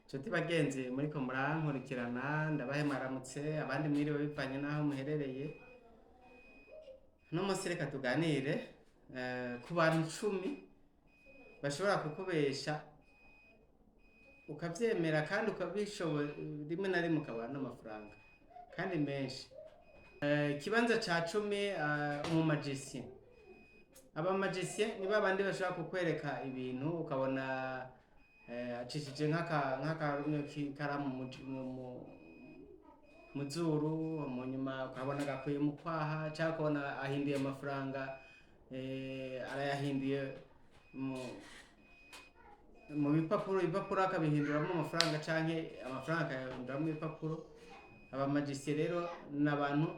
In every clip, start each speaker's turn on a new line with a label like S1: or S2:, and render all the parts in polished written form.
S1: Nshuti bagenzi muriko murankurikirana, ndabahe mwaramutse, abandi mwiriwe bivanye n'aho muherereye. Uno munsi reka tuganire ku bantu 10 bashobora kukubesha ukavyemera kandi ukabishobora, rimwe na rimwe ukabura n'amafaranga kandi menshi. Ikibanza ca 10, umumagicien. Abamagicien ni babandi bashobora kukwereka ibintu ukabona acishije nk'akarumyo k'ikaramu mu zuru, mu nyuma ukabona agakuye mu kwaha, canke ukabona ahinduye amafaranga, arayahinduye mu bipapuro, ibipapuro akabihinduramwo amafaranga canke amafaranga akayahinduramwo ibipapuro. Abamagicien rero ni abantu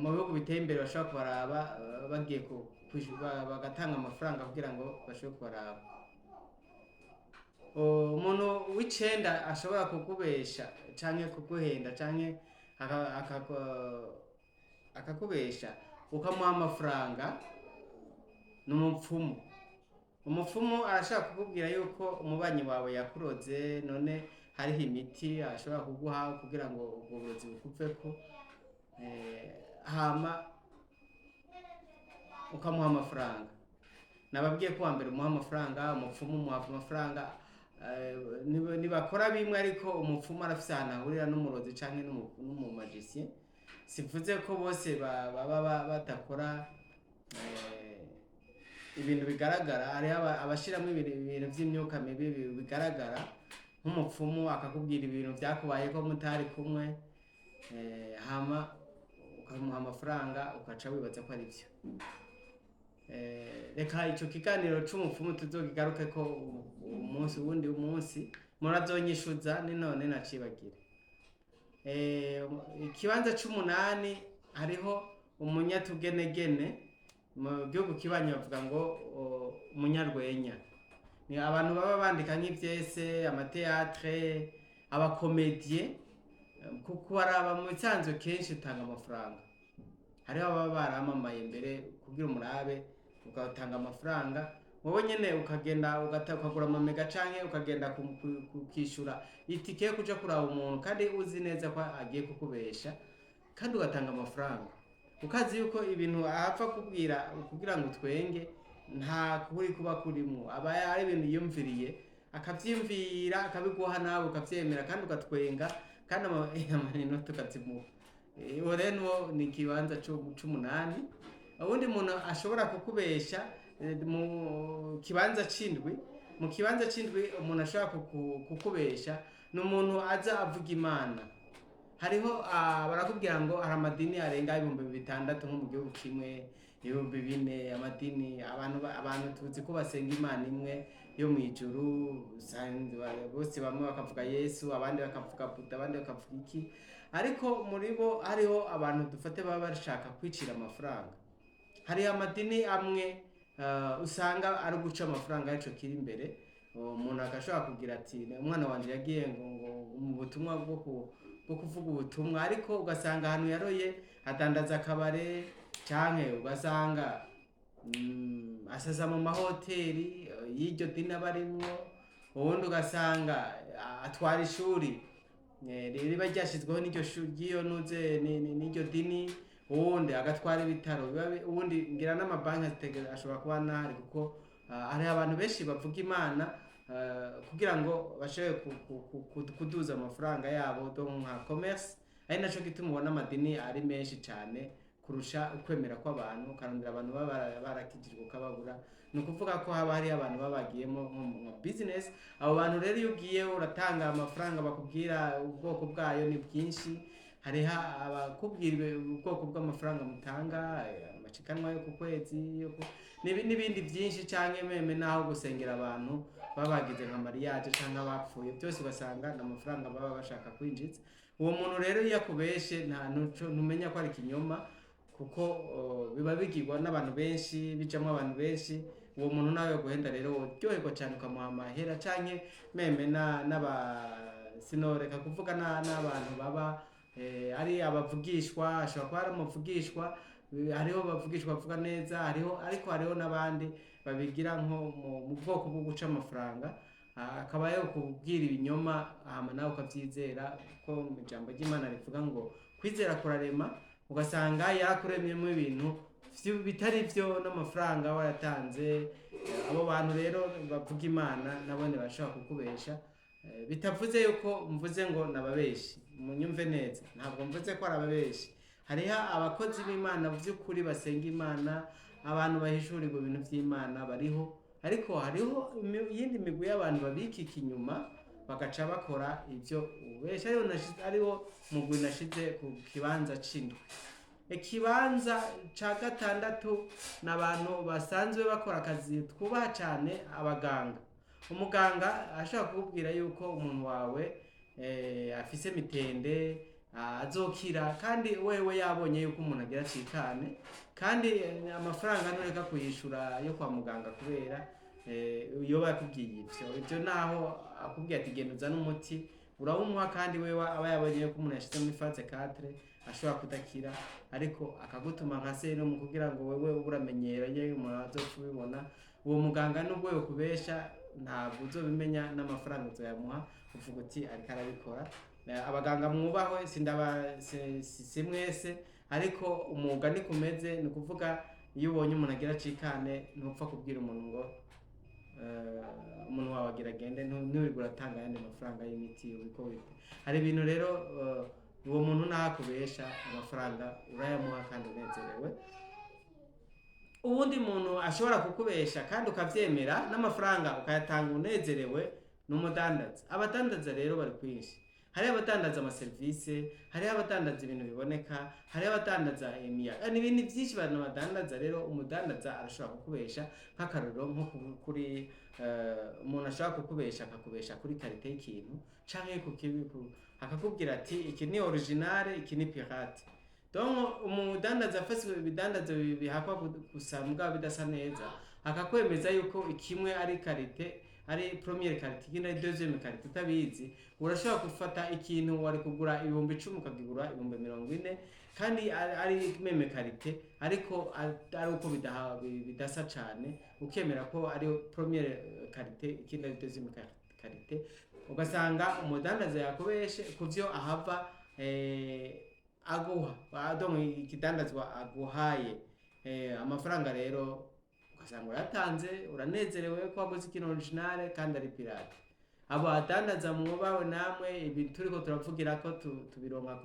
S1: mu bihugu biteye imbere bashobora kubaraba, bagiye bagatanga amafaranga kugira ngo bashobore kubaraba. Umuntu w'icenda ashobora kukubesha canke kuguhenda canke akakubesha ukamuha amafaranga ni umupfumu. Umupfumu arashobora kukubwira yuko umubanyi wawe yakuroze, none hariho imiti ashobora kuguha kugira ngo ubwo burozi bukuveko, hama ukamuha amafaranga. Nababwiye ko uwa mbere umuha amafaranga, umupfumu umuha amafaranga, ntibakora bimwe, ariko umupfumu arafise ahantu ahurira n'umurozi canke n'umumagicien. Sivuze ko bose baba badakora ibintu bigaragara. Hariho abashiramwo ibintu vy'imyuka mibi bigaragara, nk'umupfumu akakubwira ibintu vyakubayeko mutari kumwe, hama ukamuha amafaranga ukaca wibaza ko ari vyo. Reka ico kiganiro c'umupfumu tuzokigarukeko umunsi wundi, umunsi murazonyishuza ni none nacibagire. Ikibanza c'umunani hariho umunyatugenegene. Mu gihugu kibanyi bavuga ngo umunyarwenya. Ni abantu baba bandika nk'ivyese, amateatre, abakomedie. Kubaraba mu bisanzwe kenshi utanga amafaranga. Hariho ababa baramamaye mbere kugira umurabe ugatanga amafaranga, wowe nyene ukagenda ukagura amamega canke ukagenda kukishura itike yo kuja kuraba umuntu, kandi uzi neza ko agiye kukubesha, kandi ugatanga amafaranga ukazi yuko ibintu apfa kubwira kugira ngo utwenge nta kuri kuba kurimwo, aba ari ibintu yiyumviriye, akavyiyumvira akabiguha, nawe ukavyemera kandi ugatwenga, kandi amanota ukazimuha. Uwo rero niwo ni ikibanza c'umunani. Uwundi muntu ashobora kukubesha, mu kibanza c'indwi, mu kibanza c'indwi umuntu ashobora kukubesha ni umuntu aza avuga Imana. Hariho barakubwira ngo hari amadini arenga 6000 nko mu gihugu kimwe, 4000 amadini. Abantu tuzi ko basenga Imana imwe yo mw'ijuru, bose bamwe bakavuga Yesu, abandi bakavuga Buda, abandi bakavuga iki, ariko muri bo hariho abantu dufate baba bashaka kwicira amafaranga. Hariho amadini amwe usanga ari uguca amafaranga arico kiri imbere. Umuntu agashobora kugira ati umwana wanje yagiye ngo mu butumwa bwo kuvuga ubutumwa, ariko ugasanga ahantu yaroye adandaza akabare, canke ugasanga asasa mu mahoteli y'iryo dini aba arimwo. Uwundi ugasanga atwara ishuri riba ryashizweho n'iryo shuri ry'iyo nuze n'iryo dini, uwundi agatwara ibitaro, uwundi ngira n'amabanki ashobora kuba nahari, kuko hariho abantu benshi bavuga Imana kugira ngo bashobore kuduza amafaranga yabo, donc nka commerce. Ari naco gituma ubona amadini ari menshi cane kurusha ukwemera kw'abantu. Ukarondera abantu baba barakijijwe ukababura. Ni ukuvuga ko haba hariho abantu baba bagiyemo nko mu business. Abo bantu rero iyo ugiye uratanga amafaranga, bakubwira ubwoko bwayo ni bwinshi. Hariho abakubwira ubwoko bw'amafaranga mutanga, amashikanwa yo ku kwezi, n'ibindi byinshi, canke même n'aho gusengera abantu baba bagize nka mariage canke abapfuye, byose ugasanga ni amafaranga baba bashaka kwinjiza. Uwo muntu rero iyo akubeshe nta ntumenya ko ari ikinyoma, kuko biba bigirwa n'abantu benshi, bijamwo abantu benshi. Uwo muntu nawe yoguhenda rero woryoherwa cane ukamuha amahera, canke même n'aba sinoreka kuvuga n'abantu baba ari abavugishwa. Ashobora kuba ari umuvugishwa. Hariho abavugishwa bavuga neza, hariho, ariko hariho n'abandi babigira nko mu bwoko bwo guca amafaranga. akaba yokubwira ibinyoma, hama nawe ukavyizera, ko mu ijambo ry'Imana rivuga ngo kwizera kurarema. Ugasanga yarakuremyemo ibintu bitari byo n'amafaranga wayatanze. Abo bantu rero bavuga Imana nabone bashobora kukubesha. Bitavuze yuko mvuze ngo nababeshi, munyumve neza, ntabwo mvuze ko ari ababeshi. Hariho abakozi b'Imana by'ukuri basenga Imana, abantu bahishurirwa ibintu by'Imana bariho, ariko hariho iyindi migwi y'abantu babikika inyuma bagaca bakora ibyo ububesha. Ariho mugwi nashize ku kibanza c'indwi. Ikibanza ca gatandatu ni abantu basanzwe bakora akazi twubaha cyane, abaganga. Umuganga ashobora kukubwira yuko umuntu wawe afise mitende, azokira, kandi wewe yabonye yuko umuntu agira acikane, kandi amafaranga ntureka kuyishura yo kwa muganga kubera iyo yakubwiye ivyo. Naho akubwiye ati genda uzane umuti, urawumuha, kandi wewe aba yabonye yuko umuntu yashize muri phase 4 ashobora kudakira, ariko akagutuma nka serumu kugira ngo wewe ube uramenyera ye umuntu azopfa ubibona. Uwo muganga nubwo yokubesha ntabwo uzobimenya, n'amafaranga uzoyamuha uvuga uti ariko arabikora. Abaganga mwubahwe, sindaba si mwese, ariko umwuga niko umeze. Ni ukuvuga iyo ubonye umuntu agira acikane, ntupfa kubwira umuntu ngo umuntu wawe agira agende, ntiwirirwe uratanga ayandi mafaranga y'imiti ubiko wite. Hari ibintu rero, uwo muntu ntakubesha, amafaranga urayamuha kandi unezerewe. Uwundi muntu ashobora kukubesha kandi ukavyemera n'amafaranga ukayatanga unezerewe ni umudandaza. Abadandaza rero bari kwinshi. Hariho abadandaza amaserivisi, hariho abadandaza ibintu biboneka, hariho abadandaza imiyaga, ni ibintu byinshi abantu badandaza. Rero umudandaza arashobora kukubesha, nk'akarorero nko kuri umuntu ashobora kukubesha, akakubesha kuri qualité y'ikintu canke ku kibi, akakubwira ati iki ni originale, iki ni pirate. Donc umudandaza afise ibidandaza bihakwa gusa mugabo bidasa neza, akakwemeza yuko ikimwe ari qualité, ari première qualité, ikindi ari deuxième qualité, utabizi urashobora gufata ikintu wari kugura 10.000 ukakigura 40.000, kandi ari même qualité, ariko ari uko bidasa cane, ukemera ko ari première qualité, ikindi ari deuxième qualité. Ugasanga umudandaza yakubeshe kuvyo ahava aguha, donc ikidandazwa aguhaye. Amafaranga rero ugasanga urayatanze uranezerewe ko waguze ikintu originale kandi ari pirate. Abo badandaza mwubawe namwe, ibi turiko turavugira ko tubironka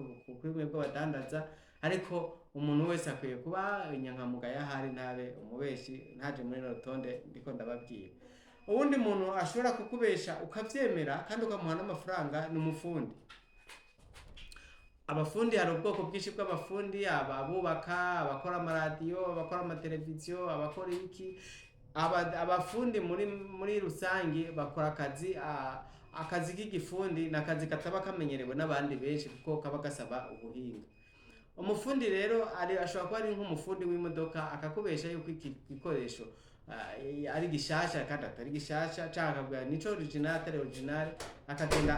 S1: kuri mwebwe abadandaza, ariko umuntu wese akwiye kuba inyankamugayo ahari, ntabe umubeshi, ntaje muri runo rutonde ndiko ndababwira. Uwundi muntu ashobora kukubesha ukavyemera kandi ukamuha n'amafaranga ni umufundi. Abafundi, hari ubwoko bwinshi bw'abafundi: aba abubaka, abakora amaradiyo, abakora amateleviziyo, abakora ibiki. Abafundi muri rusange bakora akazi, akazi k'igifundi ni akazi kataba kamenyerewe n'abandi benshi kuko kaba gasaba ubuhinga. Umufundi rero ari ashobora kuba ari nk'umufundi w'imodoka, akakubesha yuko iki gikoresho ari gishasha kandi atari gishasha, canke akakubwira nico original atari original, akagenda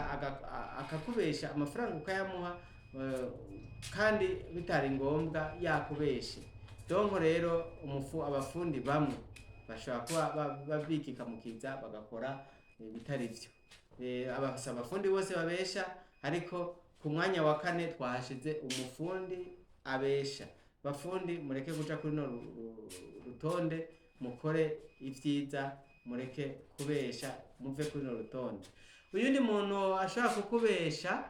S1: akakubesha, amafaranga ukayamuha, kandi bitari ngombwa yakubeshe. Donc rero abafundi bamwe bashobora kuba babikika mukiza bagakora ibitari vyo. Si abafundi bose babesha, ariko ku mwanya wa kane twahashize umufundi abesha. Bafundi, mureke guca kuri no rutonde, mukore ibyiza, mureke kubesha, muve kuri no rutonde. Uyundi muntu ashobora kukubesha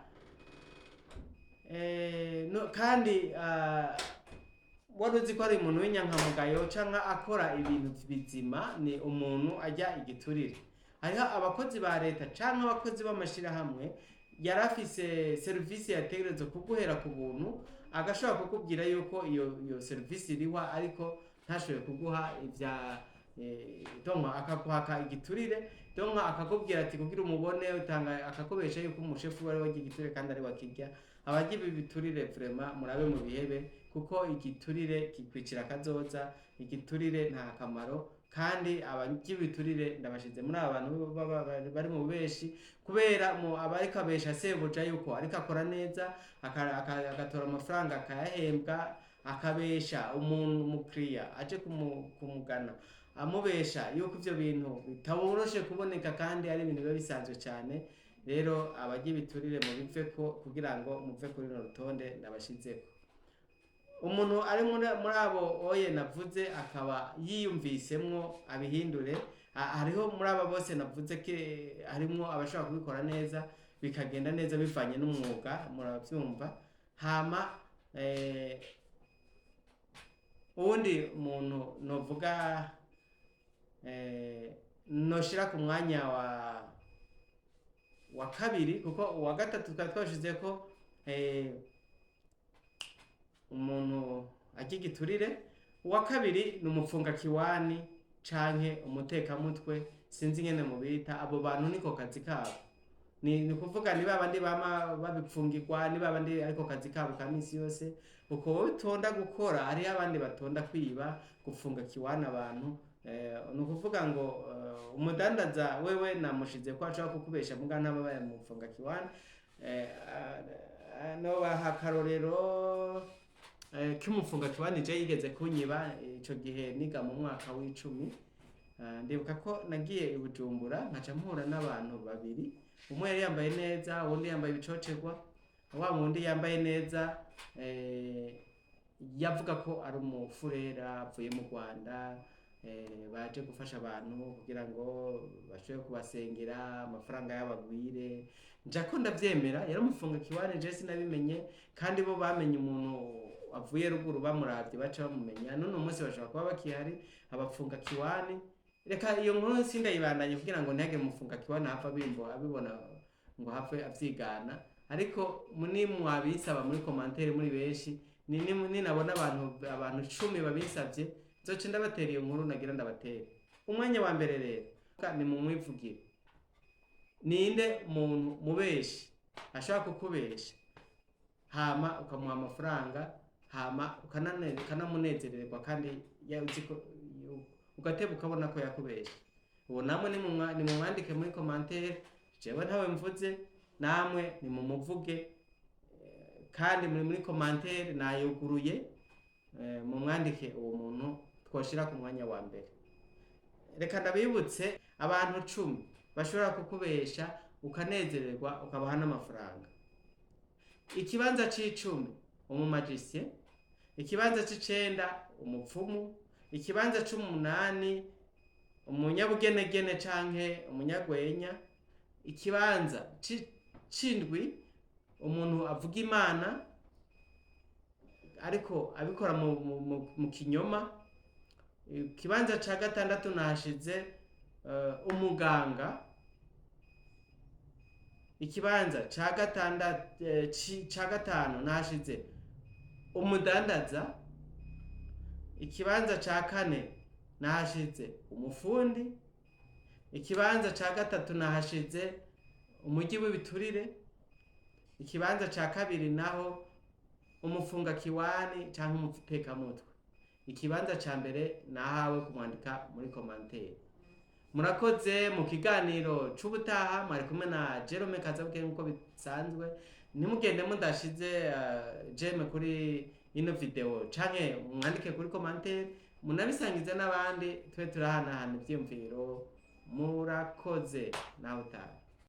S1: no, kandi wari uzi ko ari umuntu w'inyankamugayo canke akora ibintu bizima, ni umuntu ajya igiturire. Hariho abakozi ba leta canke abakozi b'amashirahamwe, yari afise serivisi yategerezwa kuguhera ku buntu, agashobora kukubwira yuko iyo serivisi irihwa, ariko ntashobore kuguha ivya donc akaguhaka igiturire. Donc akakubwira ati kugira umubone utanga, akakubesha yuko umushefu wari warya igiturire kandi ari wakirya. Abarya ibi biturire vraiment murabe mu bihebe, kuko igiturire kikwicira akazoza. Igiturire nta kamaro, kandi abarya ibiturire ndabashize muri aba bantu bari mu bubeshi, kubera mu aba ariko abesha sebuja yuko ariko akora neza, agatora amafaranga akayahembwa, akabesha umuntu umukiriya aje kumugana. amubesha yuko ivyo bintu bitaboroshe kuboneka kandi ari ibintu biba bisanzwe cyane. Rero abarya ibiturire mubiveko kugira ngo muve kuri runo rutonde nabashizeko. Umuntu ari muri abo oye navuze akaba yiyumvisemwo abihindure. Hariho muri aba bose navuze ke harimwo abashobora kubikora neza bikagenda neza bivanye n'umwuga, murabyumva. Hama uwundi muntu novuga noshira ku mwanya wa kabiri, kuko uwa gatatu twari twashize ko umuntu arya igiturire. Uwa kabiri ni umupfungakiwani canke umutekamutwe, sinzi ingene mubita. Abo bantu niko kazi kabo, ni kuvuga ni babandi bama babipfungirwa, ni babandi ariko kazi kabo ka misi yose. Uko wowe utonda gukora, hariho abandi batonda kwiba, gupfunga kiwani abantu. Ni ukuvuga ngo umudandaza wewe namushize ko ashobora kukubesha muga ntaba bayamupfunga kiwani. Nobaha akarorero k'umufunga kiwani je yigeze kunyiba. Ico gihe niga mu mwaka w'icumi. Ndibuka ko nagiye i Bujumbura nkaca mpura n'abantu babiri, umwe yari yambaye neza, uwundi yambaye ibicocerwa. Wa wundi yambaye neza yavuga ko ari umufurera avuye mu Rwanda, baje gufasha abantu kugira ngo bashobore kubasengera amafaranga y'abagwire. Nja ko ndavyemera, yari umufunga kiwani, je sinabimenye, kandi bo bamenye umuntu avuye ruguru bamuravye baca bamumenya. None umunsi bashobora kuba bakihari abafunga kiwani. Reka iyo nkuru sindayibandanye kugira ngo ntihagire umufunga kiwani ahava abimbo abibona ngo have avyigana, ariko ni mwabisaba muri commentaire muri benshi, ninabona abantu 10 babisavye nzoce ndabatera iyo nkuru nagira ndabatera. Umwanya wa mbere rero ni mu mwivugire. Ninde muntu mubeshi ashobora kukubesha hama ukamuha amafaranga, hama ukanamunezererwa, kandi uzi ko ugateba ukabona ko yakubesha? Ubu namwe nimumwandike muri commentaire, jewe ntawe mvuze, namwe nimumuvuge, kandi muri commentaire nayuguruye, mumwandike uwo muntu twoshira ku mwanya wa mbere. Reka ndabibutse abantu 10 bashobora kukubesha ukanezererwa ukabaha n'amafaranga. Ikibanza c'icumi umumagicien, ikibanza c'icenda umupfumu, ikibanza c'umunani umunyabugenegene canke umunyagwenya, ikibanza c'indwi umuntu avuga Imana ariko abikora mu kinyoma, ikibanza ca gatandatu nahashize umuganga, ikibanza ca gatandatu ca gatanu nahashize umudandaza, ikibanza ca kane nahashize umufundi, ikibanza ca gatatu nahashize umujyi w'ibiturire, ikibanza ca kabiri naho umufunga kiwani canke umutekamutwe, ikibanza ca mbere nahawe kumwandika muri commentaire. Murakoze. Mu kiganiro c'ubutaha mwari kumwe na Jerome Kazabukeye nk'uko bisanzwe. Ntimugende mudashize j'aime kuri ino video canke mwandike kuri commentaire, munabisangize n'abandi, tube turahanahana ivyiyumviro. Murakoze, nawe utaha.